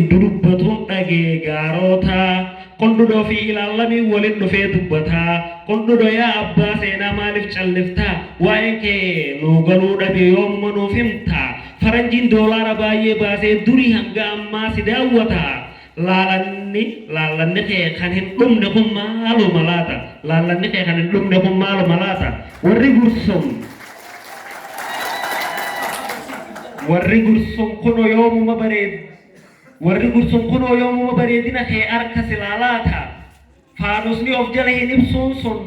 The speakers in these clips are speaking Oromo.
Dudubbatuun dhagee gaarota qondhodoo fi ilaallamii waliin dhufee dubbataa. Qondhodoo yaa abbaa seenaa maaliif calliftaa? Waa'een kee nuu galuu dhabe yoomuma nuuf himta? Faranjiin doolaara baay'ee baasee durii hanga ammaa si daawwata. Laalanni laallanni kee kan hin dhumne kun maaluma laata? Laallanni kee kan hin dhumne kun maaluma laata? Warri Gursum warri Gursum kunoo yoomuma bareed warri Gursum kunoo yoomuma bareedina kee harka silaa laata? Faanusni of jala hin ibsuun sun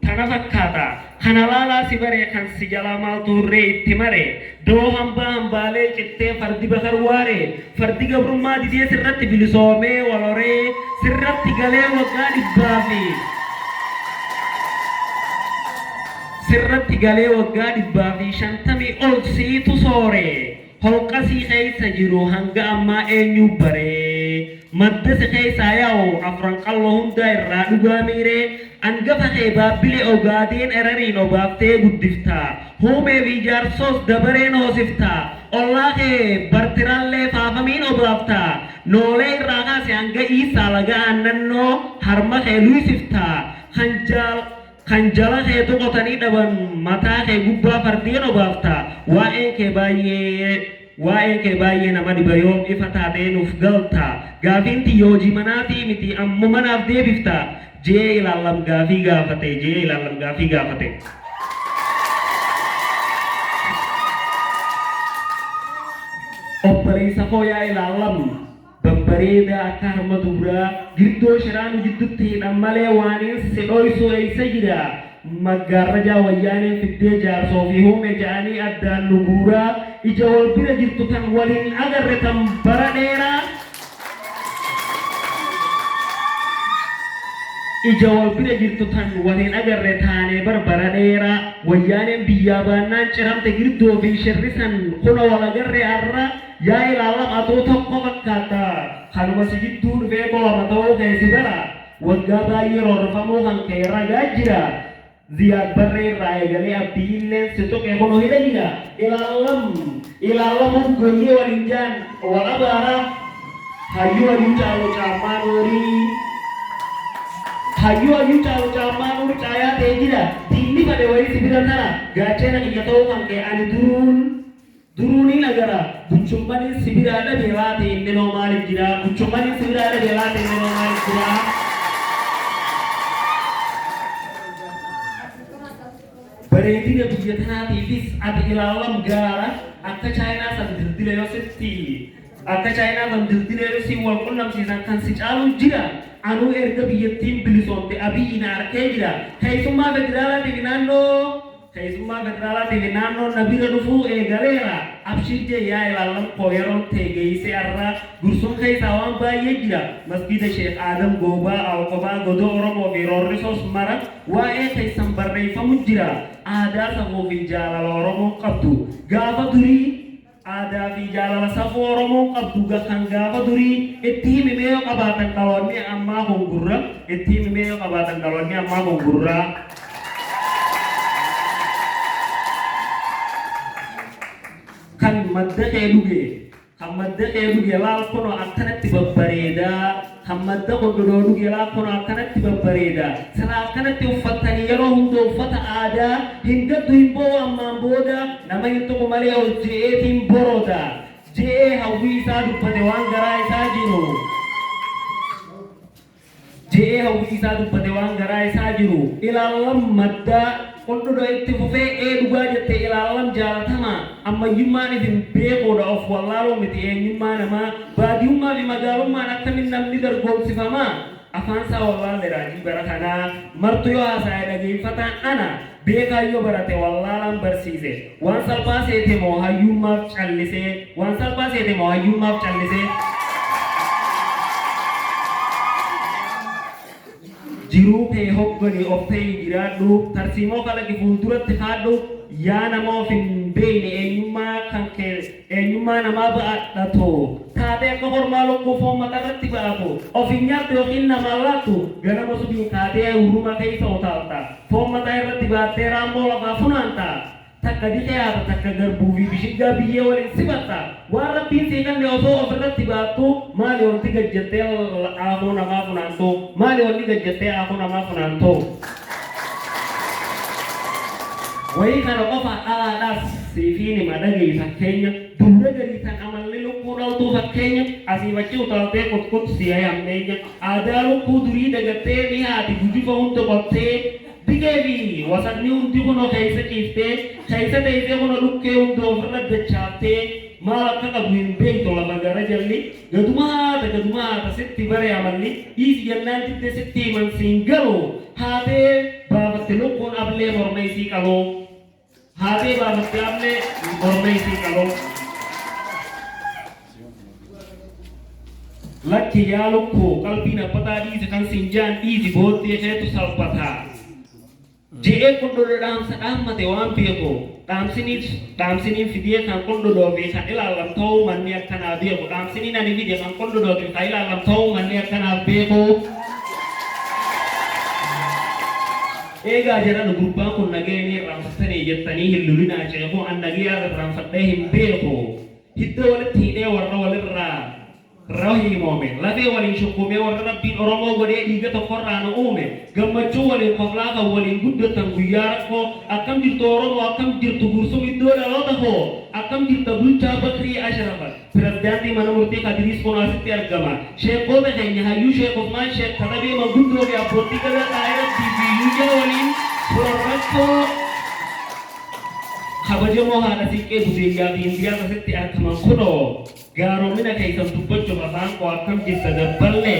tana fakkaata. Kana laalaa si bare kan si jalaa maaltu hurree itti mare? Doo hambaa hambaalee cittee fardi bakar waare. Fardi gabrummaa didee sirratti bilisoomee waloree sirratti galee waggaa dhibbaa fi sirratti galee waggaa 150 ol siitu soore. Holqa sii keessa jiru hanga ammaa eenyu bare? Madda si keessaa yaa'u afran qalloo hundaa irraa dhugaa miiree? Angafa kee Baabbile Ogaadeen Erariin obaaftee guddifta. Huumee fi Jaarsoos dabareen hoosifta. Ollaa kee Bartirallee faafamiin obaafta. Noolee irraa kaase hanga Iisaa laga aannannoo harma kee luysifta. Kan jaal Kan jala keetu qotanii dhaban mataa kee gubbaa fardeen obaafta. Waa'een kee baay'ee Waa'een kee baay'ee nama dhiba yoom ifa taatee nuuf galta? Gaafiin tiyya hojii manaatii miti ammuma naaf deebifta? Je'ee ilaallam gaafii gaafate Je'ee ilaallam gaafii gaafate. Obboleessa koo yaa ilaallam babbareedaa akka harma dubraa girdoo shiraa nu jiddutti hidhan malee waaniin si dhoysu eeysa jira? Maggaarrajaa Wayyaaneen fiddee Jaarsoo fi Huume ja'anii addaan nu guuraa ija wal bira jirtu tan wal hin agarre tan bara dheeraa ija wal bira jirtu tan wal hin agarre taanee bar bara dheeraa Wayyaaneen biyyaa baannaan ciramte girdoo fi shirri san kuno wal agarre arra. Yaa ilaallam atuu tokko fakkaatta kanuma si jidduu dhufee lama ta'uu kee si bara. Waggaa baay'ee roorrifamuu kan kee ragaa jira. Ziyaad Barree irraa eegalee Abdii Illeen si tuqe kuno hidha jira. Ilaallam ilaallam hoggoyyee waliin jaan wal abaara. Hayyuu hayyuu caalu caammaa nuurii. Hayyuu hayyuu caalu caammaa nuuri caayaa ta'e jira. Diinni fadhe wayii si bira tara. Gaachena kiyya ta'uu kan kee ani duruun duruu niin agara. Buchummaniin si biraa dhabe laate inninoo maaliif jira? Buchummaniin si biraa dhabe laate inninoo maaliif jira? Bareedina biyya tanaatiifis ati ilaallam gaara akka Chaayinaa san dildila yoo sitti akka Chaayinaa san dildila yoo si wal qunnamsiisan kan si caalu jira. Anuu erga biyyattiin bilisoomte Abiyyi na arkee jira. Keessummaa federaalaatii fi naannoo Keessummaa federaalaatii fi naannoon na bira dhufuu eegaleera. Abshir jee yaa ilaallam koo yeroon tee geeysee arra Gursum keessaa waan baay'ee jira. Masgiida Sheekh Aadam Goobaa, Awqobaa, Godoo Oromoo fi Roorrisoos mara waa'ee keessan barreeyfamu jira. Aadaa safuu fi jaalala Oromoon qabdu gaafa durii Aadaa fi jaalala safuu Oromoon qabdu kan gaafa durii itti himi mee yoo qabaatan dhaloonni ammaa kun gurra itti himi mee yoo qabaatan dhaloonni ammaa kun gurra. Kan madda kee dhuge Kan madda kee dhuge laal kunoo akkanatti babbareeda. Kan madda qondhodhoo dhuge laal kunoo akkanatti babbareeda. Silaa akkanatti uffattanii yeroo hunda uffata aadaa hin gaddu hin boo'u ammaan booda nama hin tuqu malee ol je'eetiin boroda. Je'ee hawwii isaa dubbate waan garaa isaa jiru. Je'ee hawwii isaa dubbate waan garaa isaa jiru. Ilaallam maddaa qondhodha itti fufee ee dhugaa jette ilaallam jaalatamaa ammayyummaan if hin beekuudha of wallaaluu miti eenyummaa namaa baadiyummaa fi magaalummaan akkamin namni dargoomsifamaa afaan isaa wallaalle raajii bara kanaa martu yoo haasa'e dhageeffataan ana beekaan yoo barate wallaalaan barsiise waan salphaa seete moo hayyuummaaf callisee waan salphaa seete moo hayyuummaaf callisee. Jiruu kee hoggani of ta'ii jiraadhu tarsiimoo kalaqi fuulduratti kaadhu yaa nama of hin beekne eenyummaa kan kee eenyummaa namaa ba'adhatu taatee akka kormaa lukkuu foon matarratti ba'atu of hin nyaattu yookiin namaan laattu ganama subiin kaatee hurruma keessa utaalta foon mataa irratti baattee raammoo lafaa funaanta. Takka dikee haata takka garbuu fi bishiggaa biyyee waliin simatta. Waan Rabbiin sii kenne osoo ofirratti baattu maali wanti gad jettee aakuu namaa funaantu? Maali wanni gad jettee aakuu namaa funaantu? Wayii kana qofa dhalaadhaas siifiin hima dhaga'i fakkeenya dubra garii tan amalli lukkuu dhaltuu fakkeenya asiif achi utaaltee kutkut si hammeenya aadaa lukkuu durii dagattee ni haati gujufa hunda qottee Dikee fi wasakni hundi kuno keessa ciiftee, keessa teessee kuno dhukkee hunda ofirra dachaaftee maal akka qabu hin beektu lafa gara jalli gaduma haata gaduma haata sitti bare amalli dhiisi jennaan didde sitti himan siin galu haatee baafatte lukkuun ablee morma isii qaluu haatee baafatte ablee morma isii qaluu. Lakki yaa lukkuu qalbiin abbataa dhiisi kan siin ja'an dhiisi booddee keetu salphataa. Je'ee qundhudho dhaamsa dhaammate waan beeku dhaamsiniif dhaamsiniin fidee kan qundhudhoo fi kan ilaallam ta'uu manni akka naa beeku dhaamsiniin ani fide kan qundhudhoo fi kan ilaallam ta'uu manni akka naaf beeku. Eegaa jarana gurbaan kun nagaya ni irraanfattanii jettanii hin lolinaa ceekuu an nagayaa irraanfadhee hin beeku. Hidda walitti hidhee warra walirraa rahiimoome, lafee waliin shukkuumee warra Rabbiin Oromoo godhee dhiiga tokkorraa nu uume, gammachuu waliin koflaa kan waliin guddattan guyyaa rakkoo, akkam jirtu Oromoo akkam jirtu Gursum iddoo dhaloota koo, akkam jirta Bulchaa Bakrii Ashrafa, Pirezidaantii Mana Murtii Kadiriis kunoo asitti argama, Sheekkoota keenya Hayyuu Sheek Usmaan Sheek Katabee Manguddoo fi Abboottii Gadaa Xaahir Abdii fi Yuuyyaa waliin turan rakkoo. Kabajamoo haadha siiqqee Budeeyyaa fi Indiyaas asitti arkaman kunoo gaaromina keessan dubbachuuf afaan koo akkam jirta dabballee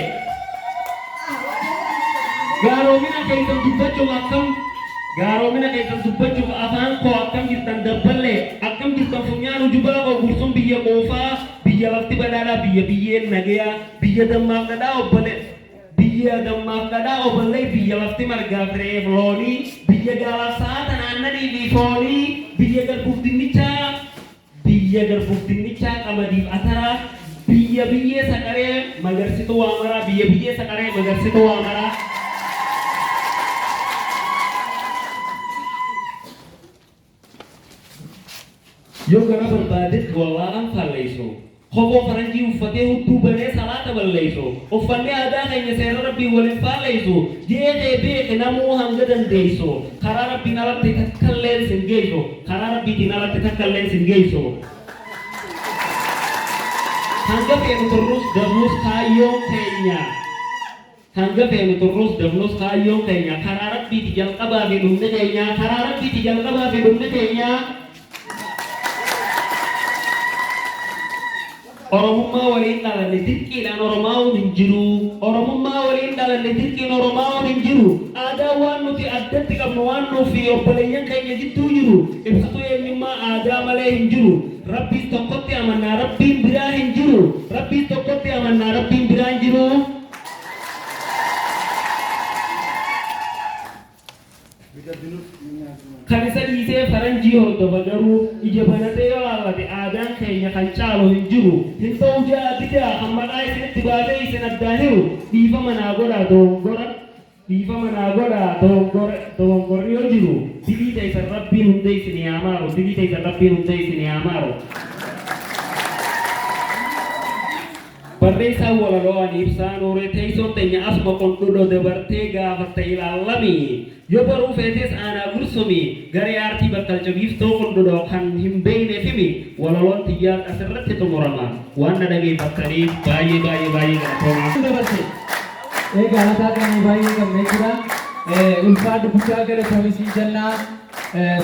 gaaromina keessan dubbachuuf akkam gaaromina keessan dubbachuuf afaan koo akkam jirtan dabballee akkam jirtan funyaan ujubaa koo gursum biyya quufaa biyya lafti badhaadhaa biyya biyyeen nagayaa biyya dammaaf dhadhaa obbole Biyya dammaaf dhadhaa obolley biyya lafti margaaf re'eef loonii biyya gaalaaf sa'aa tan aannanii fi foonii biyya garbuuf dinnichaa biyya garbuuf dinnichaa qamadiif ataraa biyya biyyee saqaree magarsituu waa maraa biyya biyyee saqaree magarsituu waa maraa. Yoo gara barbaadetti wallaalaan faalleessu, kofoo faranjii uffatee hudduu banee salaata balleessu, uffanni aadaa keenya seera Rabbiin wal hin faalleessu, je'ee kee beeki namuu hanga dandeessu, karaa Rabbiin alatti takkalleen sin geessu, karaa Rabbiitiin alatti takkalleen sin geessu. Hanga feenu turrus dafnus kaayyoon keenya. Hanga feenu turrus dafnus kaayyoon keenya karaa Rabbiiti jalqabaa fi dhumni keenya karaa Rabbiiti jalqabaa fi dhumni keenya. Oromummaa waliin dhalanne dirqiidhaan Oromaa'uun hin jiru. Oromummaa waliin dhalanne dirqiin Oromaa'uun hin jiru. Aadaan waan nuti addatti qabnu waan nuuf fi obboleeyyan keenya jidduu jiru. Ibsituu eenyummaa aadaa malee hin jiru. Rabbiis tokkotti amannaa Rabbiin biraa hin jiru. Rabbiis tokkotti amannaa Rabbiin biraa hin jiru. Kan isa dhiisee faranjii hordofa garuu ija banatee yoo laallate aadaan keenya kan caalu hin jiru. Hin ta'u ja'aa didaa kan maqaa isinitti baasee isin addaan hiru dhiifama naa godhaa dogongora dhiifama naa godhaa dogongora dogongorri yoo jiru dilii teessan Rabbiin hunda isinii haa maaru dilii teessan Rabbiin hunda isinii haa maaru. Barreessaan walaloo ani Ibsaa Nuuree teessoon teenya asuma qondhodho dabartee gaafatta ilaallami. Yoo baruu feetes aanaa Gursumi garee aartii Bakkalcha Biiftoo Qundhudhoo kan hin beekneef himi. Walaloon tiyyaas asirratti xumurama. Waan na dhageeffattaniif baay'ee baay'ee baay'ee galatoomaa. Dabarse. Egaa mataa qaanii baay'ee qabna jechuudha. Ulfaadhu guddaa galatoomi siin jenna.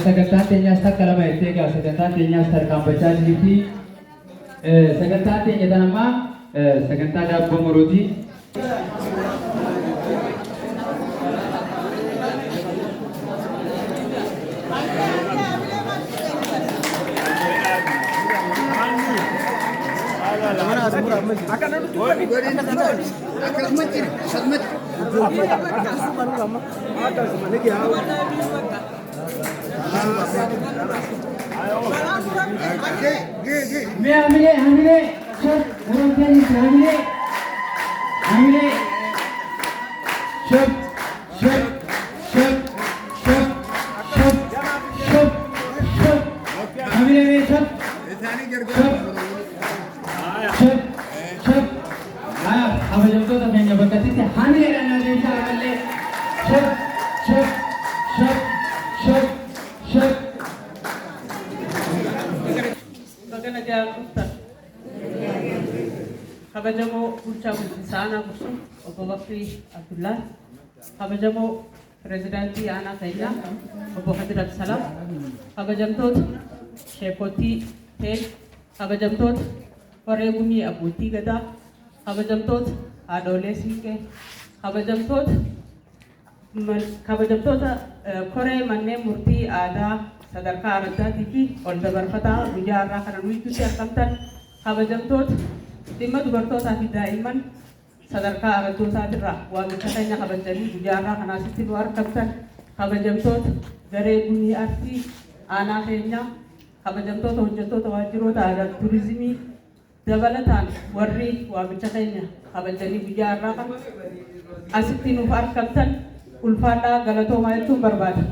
Sagantaan teenyaas takka lama jettee egaa sagantaan teenyaas tarkaanfachaa jirti. Sagantaan teenya tan ammaa sagantaa daabboo muruuti. Mee hamilee hamilee shaf muramtee jirti hamilee hamilee shaf shaf shaf shaf shaf shaf shaf. Kabajamtoota keenya bakkattitti hamileedhaan naa deebisaa ammallee. Shab, shab, shab, shab, shab. Baga nagaan dhuftan. Kabajamoo bulchaa bulchiinsa aanaa Gursum Obbo Bakrii Abdullaa, kabajamoo pirezidaantii aanaa keenyaa Obbo Kadir Abdusalaam, kabajamtoota sheekotii teen, kabajamtoota horee gumii abbootii gadaa, kabajamtoota haadholee siinqee, kabajamtoota koree manneen murtii aadaa sadarkaa araddaatii fi ol dabarfataa guyyaa har'aa kana nu gidduutti argamtan, kabajamtoota dhimma dubartootaa fi daa'imman sadarkaa araddootaatiirraa waamicha keenya kabajanii guyyaa har'aa kana asitti nu argamtan, kabajamtoota garee gumii artii aanaa keenyaa, kabajamtoota hojjettoota waajjiroota aadaa fi turizimii, dabalataan warri waamicha keenya kabajanii guyyaa har'aa kana asitti nuuf argamtan, ulfaadhaa, galatoomaa jechuun barbaada.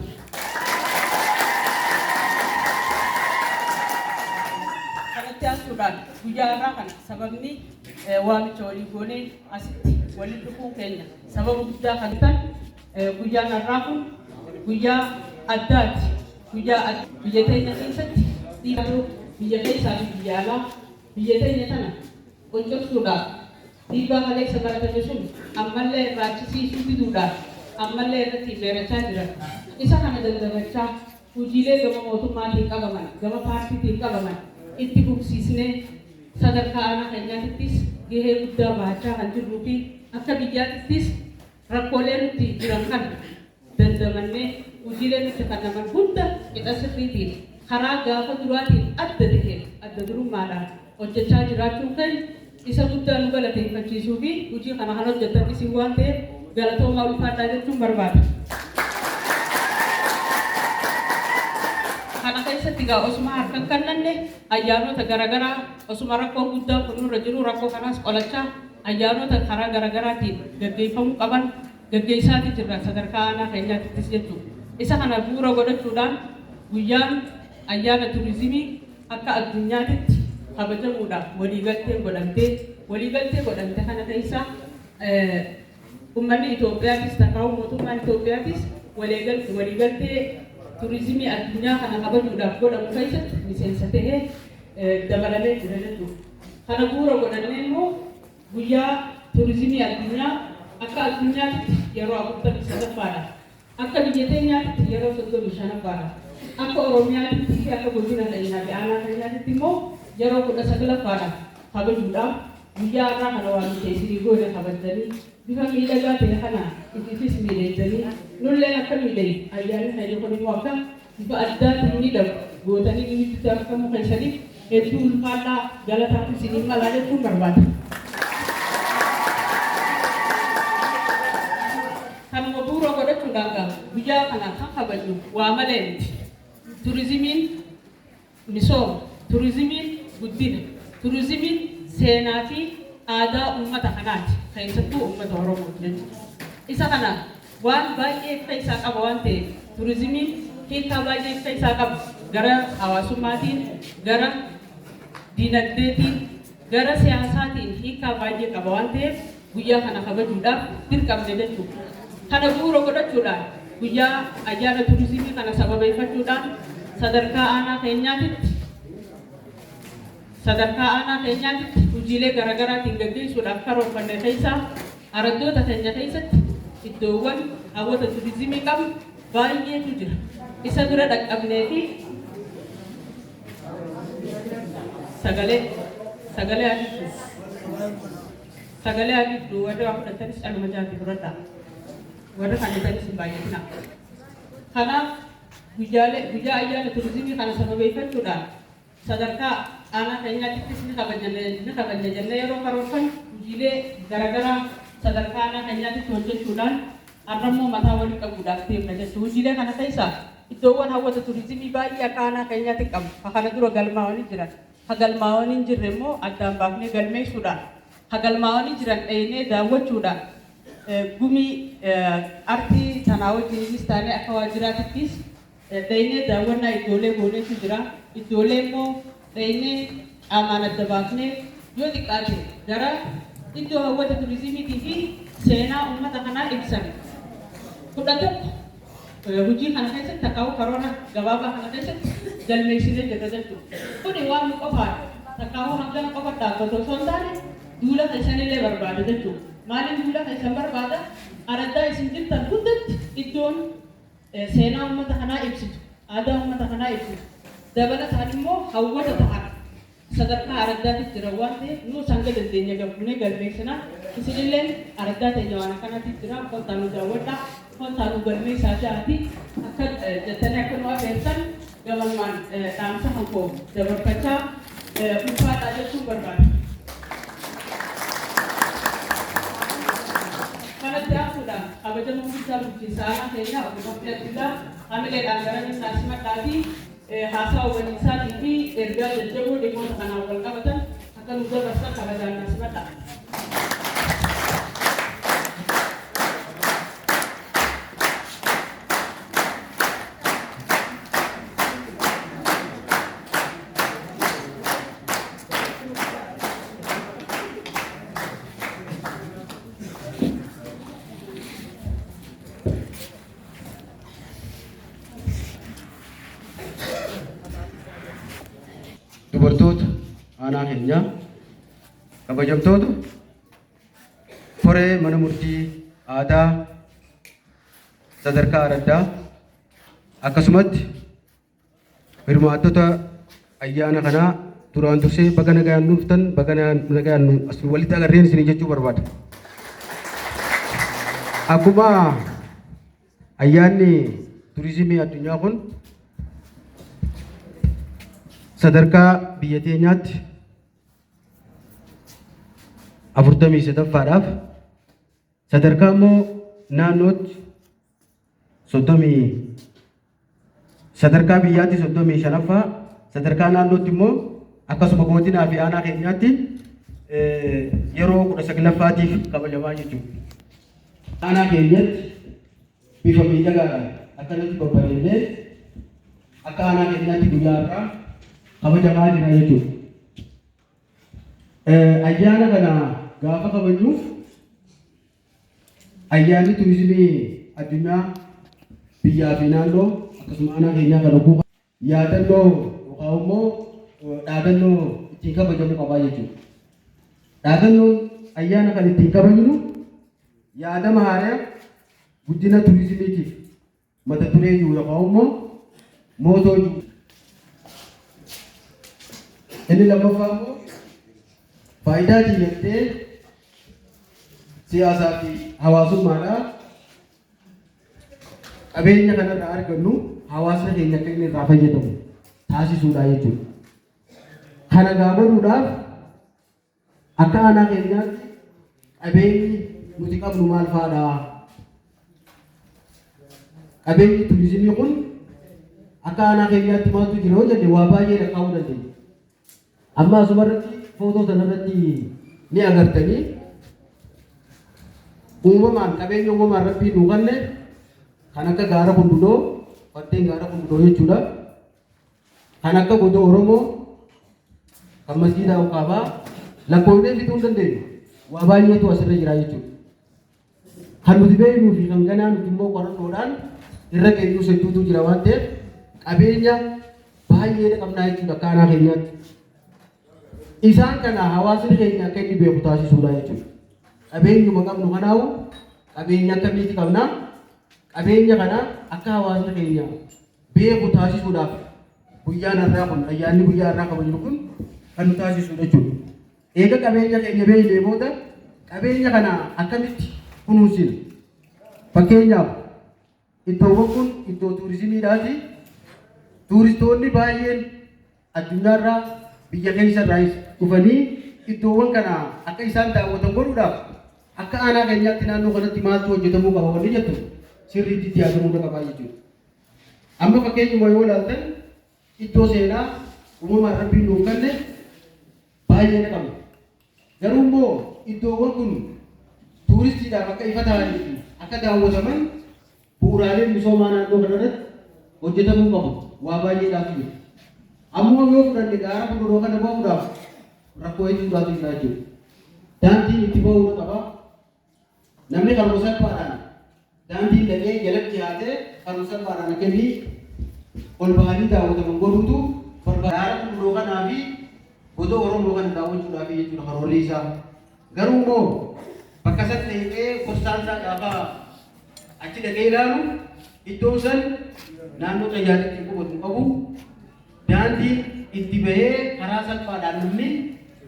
Kanatti aansuudhaan guyyaa har'aa kana sababni waamicha walii goonee asitti waliin dhufuun keenya sababa guddaa kan ta'an guyyaan har'aa kun guyyaa addaati. Guyyaa biyya teenya keessatti dhiibbaa biyya keessaa fi biyya alaa biyya teenya tana qoncorsuudhaaf dhiibbaa kaleessa baratame sun ammallee irraa achisiisuu diduudhaaf ammallee irratti meerachaa jiran. Isa kana dandamachaa hojiilee gama mootummaatiin qabaman, gama paartiitiin qabaman itti fufsiisnee sadarkaa aanaa keenyaatittis gahee guddaa bahachaa kan jirruu fi akka biyyaatittis rakkoolee nutti jiran kana dandamannee hojiilee nutti kennaman hunda qixa sirriitiin karaa gaafa duraatiin adda ta'een adda durummaadhaan hojjechaa jiraachuun keenya isa guddaa nu galateeffachiisuu fi hojii kana kan hojjetan isin waan ta'eef galatoomaa, ulfaadhaa jechuun barbaada. Kana keessatti egaa osuma harka hin kennanne ayyaanota garaagaraa, osuma rakkoo guddaa kun nurra jiru, rakkoo kanaas qolachaa ayyaanota karaa garaagaraatiin gaggeeffamuu qaban gaggeessaatii jirra sadarkaa aanaa keenyaattis jechuudha. Isa kana bu'uura godhachuudhaan guyyaan ayyaana turizimii akka addunyaatitti kabajamuudhaaf waliigalteen godhamtee, waliigaltee godhamte kana keessa uummanni Itoophiyaatis takkaa'u mootummaan Itoophiyaatis waliigaltee turizimii addunyaa kana kabajuudhaaf godhamu keessatti miseensa ta'ee dabalamee jira jechuudha. Kana bu'uura godhannee immoo guyyaa turizimii addunyaa akka addunyaatti yeroo 43ffaadha. Akka biyya teenyaatti yeroo 35ffaadha. Akka Oromiyaatti fi akka godina keenyaa fi aanaa keenyaatti immoo yeroo 19ffaadha kabajuudhaaf guyyaa har'aa kana waamicha isinii goone kabajanii bifa miidhagaa ta'e kana isiifis miidheessanii nulleen akka miidhagnu, ayyaanni keenya kun immoo akka bifa addaatiin miidhagu gootanii nu gidduutti argamuu keessaniif hedduu ulfaadhaa, galataatu isiniin malaa jechuun barbaada. Kanuma bu'uura godhachuudhaan gaa guyyaa kana kan kabajnu waa malee miti. Turizimiin misooma, turizimiin guddina, turizimiin seenaa fi aadaa uummata kanaati. Keessattuu uummata Oromooti jechuudha. Isa kana waan baay'ee of keessaa qaba waan ta'eef, turizimiin hiikaa baay'ee of keessaa qaba. Gara hawaasummaatiin, gara diinagdeetiin, gara siyaasaatiin hiikaa baay'ee qaba waan ta'eef guyyaa kana kabajuudhaaf dirqamne jechuudha. Kana bu'uura godhachuudhaan guyyaa ayyaana turizimii kana sababeeffachuudhaan sadarkaa aanaa keenyaatitti hojiilee garaagaraatiin gaggeessuudhaaf karoorfanne keessaa araddoota keenya keessatti iddoowwan hawwata turizimii qabu baay'eetu jira. Isa bira dhaqqabnee fi sagalee adiitu sagalee adiitu warri waa fudhatanis caluma jaati fudhadhaa. Warri kannitanis hin baay'atina. Kanaaf guyyaa ayyaana turizimii kana sababeeffachuudhaan sadarkaa aanaa keenyaattis ni kabajna jennee yeroo karoorfannu hojiilee garaagaraa sadarkaa aanaa keenyaatitti hojjechuudhaan har'ammoo mataa walii qabuudhaaf deemna jechuudha. Hojiilee kana keessaa iddoowwan hawwata turizimii baay'ee akka aanaa keenyaatti qabu. Ka kana dura galmaa'anii jiran. Ka galmaa'anii hin jirre immoo addaan baafnee galmeessuudhaan, ka galmaa'anii jiran dheenee daawwachuudhaan, gumii artii tanaa wajjinis taanee akka waajjiraatittis dheenee daawwannaa iddoolee gooneetu jira. Iddoolee immoo dheenee qaamaan adda baafnee yoo xiqqaate gara Iddoo hawwata turizimiitii fi seenaa uummata kanaa ibsan 11 hojii kana keessatti takkaa'u karoora gabaabaa kana keessatti galmeessinee jirra jechuudha. Kuni waan nu qofaan takkaa'u hangana qofa dhaabbatu osoo hin taane duula keessanillee barbaada jechuudha. Maaliif duula keessan barbaada? Araddaa isin jirtan hundatti iddoon seenaa uummata kanaa ibsitu, aadaa uummata kanaa ibsitu, dabalataan immoo hawwata ta'an sadarkaa araddaatti jira waan ta'eef nuus hanga dandeenya gabbuunee galmeessina. Isinilleen araddaa teenya waan akkanaatti jira, kottaa nu daawwadhaa, kottaa nu galmeessaa ja'aati akka jettanii akka nu afeertan gabanumaan dhaamsa kan koo dabarfachaa ulfaadhaa jechuun barbaada. Kanatti aansuudhaan kabajamoo bulchaa bulchiinsa aanaa keenyaa Obbo Maftii Abdullaa hamileedhaan gara minnaa simadhaatii haasawa waliinsaatii fi ergaa jajjaboo dhimmoota kanaan wal qabatan akka nu dabarsan kabajaan naa simadhaa. Dubartoota aanaa keenyaa, kabajamtoota koree mana murtii aadaa sadarkaa araddaa, akkasumatti hirmaattota ayyaana kanaa, duraan dursee baga nagaan dhuftan, baga nagaan nu as walitti agarreen isinii jechuu barbaada. Akkuma ayyaanni turizimii addunyaa kun sadarkaa biyya teenyaatti 43ffaadhaaf, sadarkaa immoo naannootti 30, sadarkaa biyyaatti 35ffaa, sadarkaa naannootti immoo akkasuma godinaa fi aanaa keenyaatti yeroo 19ffaatiif kabajamaa jechuudha. Aanaa keenyatti bifa miidhagaadhaan akkanatti babbareedee akka aanaa keenyaatti guyyaa har'aa kabajamaa jira jechuudha. Ayyaana kana gaafa kabajnuuf, ayyaanni turizimii addunyaa biyyaa fi naannoo akkasuma aanaa keenyaa kana kuufa yaadannoo yookaan immoo dhaadannoo ittiin kabajamu qabaa jechuudha. Dhaadannoon ayyaana kan ittiin kabajnu yaadama haaraa guddina turizimiitiif mata duree jiru yookaan immoo motto jiru. Inni lammaffaa immoo faayidaa dinagdee, siyaasaa fi hawaasummaadhaa qabeenya kanarraa argannu hawaasni keenya akka inni irraa fayyadamu taasisuudha jechuudha. Kana gaa godhuudhaaf akka aanaa keenyaatti qabeenyi nuti qabnu maal fa'aadha? Qabeenyi turizimii kun akka aanaa keenyaatti maaltu jira yoo jenne, waa baay'ee lakkaa'uu dandeenya. Amma asumarratti footoo sanarratti ni agartanii, uumamaan qabeenya uumamaan Rabbiin nuu kenne kan akka gaara Kundudoo, fardeen gaara Kundudoo jechuudha. Kan akka godoo Oromoo, kan masjiida Awqaabaa lakkoofnee fixuu hin dandeenyu. Waa baay'eetu asirra jira jechuudha. Kan nuti beeknuu fi kan ganaa nuti immoo qorannoodhaan irra geenyus hedduutu jira waan ta'eef qabeenya baay'ee qabnaa jechuudha akka aanaa keenyaatti. Isaan kana hawaasni keenya akka inni beeku taasisuudha jechuudha. Qabeenyuma qabnu kanaawu qabeenya akkamiiti qabna? Qabeenya kana akka hawaasni keenya beeku taasisuudhaaf guyyaan har'aa kun, ayyaanni guyyaa har'aa kabajnu kun kan nu taasisudha jechuudha. Eega qabeenya keenya beeknee booda qabeenya kana akkamitti kunuunsina? Fakkeenyaaf, iddoowwan kun iddoo tuurizimiidhaati. Tuuristoonni baay'een addunyaarraa, biyya keessarraayis dhufanii iddoowwan kana akka isaan daawwatan godhuudhaaf akka aanaa keenyaatti naannoo kanatti maaltu hojjetamuu qaba wanni jettu sirriitti itti yaadamuu qabaa jechuudha. Amma fakkeenyuma yoo ilaaltan, iddoo seenaa uumamaan Rabbiin nuuf kenne baay'ee ni qabna. Garuu immoo iddoowwan kun tuuristiidhaaf akka ifa ta'anii fi akka daawwataman bu'uuraaleen misoomaa naannoo kanarratti hojjetamuu qabu waa baay'eedhaatu jira. Ammoo yoo fudhanne, gaara Kunduroo kana bahuudhaaf rakkoo hedduudhaatu jira jechuudha. Daandiin itti ba'uu qaba. Namni karuma salphaadhaan daandiin dhaqee jalatti dhiyaatee karuma salphaadhaan akka inni ol bahanii daawwataman godhuutu barbaada. Gaara Kundoo kanaa fi godoo Oromoo kana daawwachuudhaaf jechuudha karoorri isaa. Garuu immoo bakka san dhaqee gorsaan isaa gaafa achi dhaqee ilaalu, iddoon san naannoo xayyaarri ittiin qubatu hin qabu. Daandiin itti bahee karaa salphaadhaan namni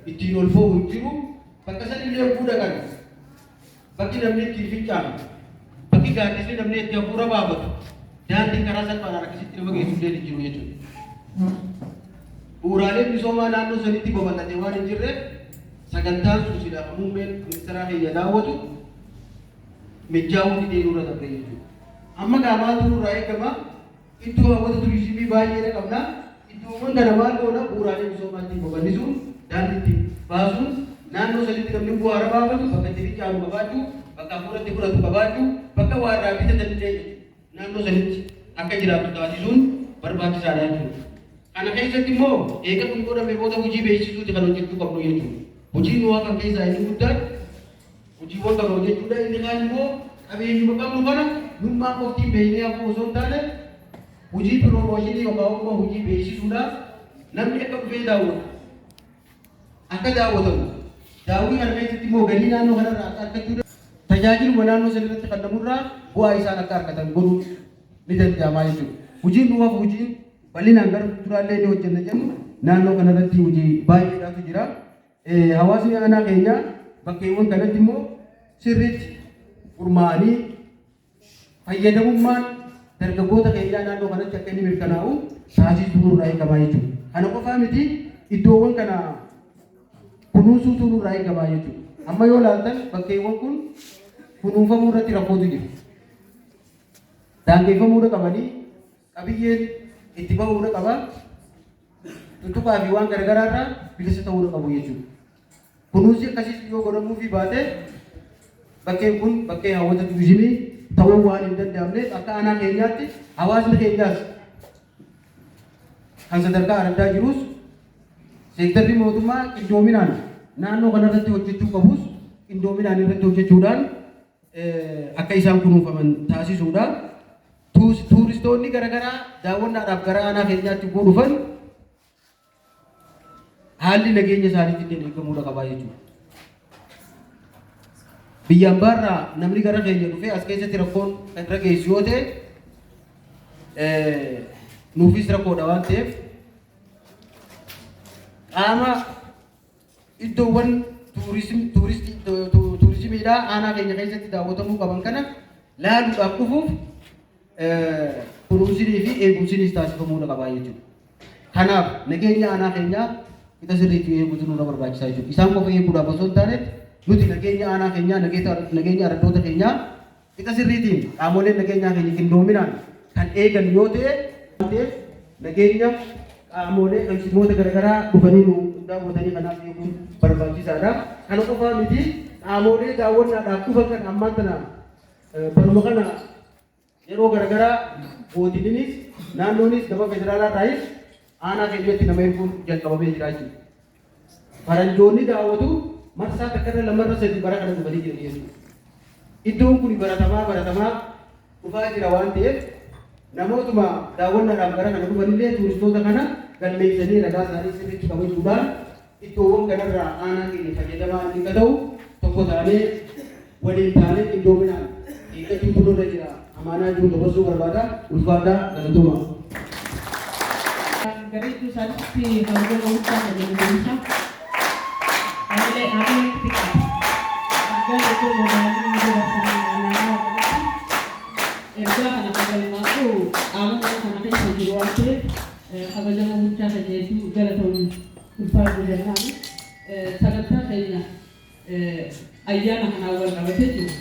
ittiin ol ba'u hin jiru. Bakka san illee yogguu dhaqan, bakki namni ittiin fincaanu, bakki gaaddisni namni itti hafuura baafatu, daandiin karaa salphaadhaan akkasitti nama geessu illee hin jiru jechuudha. Bu'uuraaleen misoomaa naannoo sanitti babal'ate waan hin jirreef, sagantaan sun silaa kan muummeen ministeeraa keenya daawwatu mijaa'uu didee nurra dabre jechuudha. Amma gaa maaltu nurraa eegama? Iddoo hawwata turizimii baay'eedha qabna. Iddoowwan kana maal goona? Bu'uuraalee misoomaa ittiin babal'isuun, daandii ittiin baasuun, naannoo sanitti namni bu'aara baafatu, bakka itti fincaanu qabaachuu, bakka hafuura itti fudhatu qabaachuu, bakka waa irraa bitatan illee jechuudha. Naannoo sanitti akka jiraatu taasisuun barbaachisaadha jechuudha. Kana keessatti immoo eega kun godhame booda hojii beeksisuuti kan hojjechuu qabnu jechuudha. Hojiin nu hafan keessaa inni guddaan hojiiwwan kana hojjechuudha. Inni kaan immoo qabeenyuma qabnu kana nummaan qoftiin beeknee hafuu osoo hin taane, hojii promotion yookaan immoo hojii beeksisuudhaaf namni akka dhufee daawwatu, akka daawwatamu, daawwii kana keessatti immoo galii naannoo kanarraa akka argachuu, tajaajiluma naannoo san irratti kennamurraa bu'aa isaan akka argatan godhuun ni danda'ama jechuudha. Hojiin nu hafu, hojiin bal'inaan gara fuulduraallee ni hojjenna jennu, naannoo kanarratti hojii baay'eedhaatu jira. Hawaasni aanaa keenyaa bakkeewwan kanatti immoo sirriitti gurmaa'anii fayyadamummaan dargaggoota keenyaa naannoo kanatti akka inni mirkanaa'u taasisuu nurraa eegamaa jechuudha. Kana qofaa miti, iddoowwan kana kunuunsuutu nurraa eegamaa jechuudha. Amma yoo ilaaltan, bakkeewwan kun kunuunfamuu irratti rakkootu jira. Daangeffamuu qabanii, qabiyyeen itti ba'uu qaba. Tuttuqaa fi waan garagaraa irraa bilisa ta'uu qabu jechuudha. Kunuunsi akkasiis yoo godhamuu fi baate, bakkeen kun bakkee hawwata turizimii ta'uu waan hin danda'amneef, akka aanaa keenyaatti hawaasni keenyaas kan sadarkaa araddaa jirus, seektarri mootummaa qindoominaan naannoo kanarratti hojjechuu qabus, qindoominaan irratti hojjechuudhaan akka isaan kunuunfaman taasisuudha. Tuuristoonni garaagaraa daawwannaadhaaf gara aanaa keenyaatti yogguu dhufan, haalli nageenya isaaniitti illee eegamuudha qabaa jechuudha. Biyya ambaarraa namni gara keenya dhufee as keessatti rakkoon kan irra geessu yoo ta'e, nuufis rakkoodha waan ta'eef, qaama iddoowwan tuurizimiidhaa aanaa keenya keessatti daawwatamuu qaban kana laaluudhaaf dhufuuf kunuunsinii fi eegumsinis taasifamuudha qabaa jechuudha. Kanaaf nageenya aanaa keenyaa qixa sirriitti eeguutu nurra barbaachisaa jechuudha. Isaan qofa eeguudhaaf osoo hin taane, nuti nageenya aanaa keenyaa, nageenya araddoota keenyaa qixa sirriitiin qaamoleen nageenyaa keenya qindoominaan kan eegan yoo ta'e, nageenya qaamolee keessummoota garaagaraa dhufanii nu daawwatanii kanaaf eeguun barbaachisaadha. Kana qofaa miti, qaamolee daawwannaadhaaf dhufan kan ammaan tana baruma kana yeroo garaagaraa godininis naannoonis gama federaalaarraayis aanaa keenyatti nama erguun jalqabamee jira jechuudha. Faranjoonni daawwatu marsaa takkarra, lamarra, sadi bara kana dhufanii jiran jechuudha. Iddoon kun baratamaa baratamaa dhufaa jira waan ta'eef, namootuma daawwannaadhaaf gara kana dhufanillee tuuristoota kana galmeessanii ragaa isaanii sirriitti qabachuudhaan, iddoowwan kanarraa aanaa keenya fayyadamaa inni akka ta'u tokko taanee, waliin taanee, qindoominaan eeggachuutu nurra jira. Amaanaa jiru dabarsuu barbaada. Ulfaadhaa, galatooma. Gareetuu isaanitti kabajamoo guddaa kan jedhu hamilee hamilee xiqqaata. Ergaa iddoo moobaayilii dabarsanii naannoo kanatti ergaa kana kagalmaatu qaama mana kana keessa jiru waan ta'eef, kabajamoo guddaa kan hedduu galatoomii, ulfaadhu jennaan. Sagantaa keenya ayyaana kanaan wal qabatee jiru.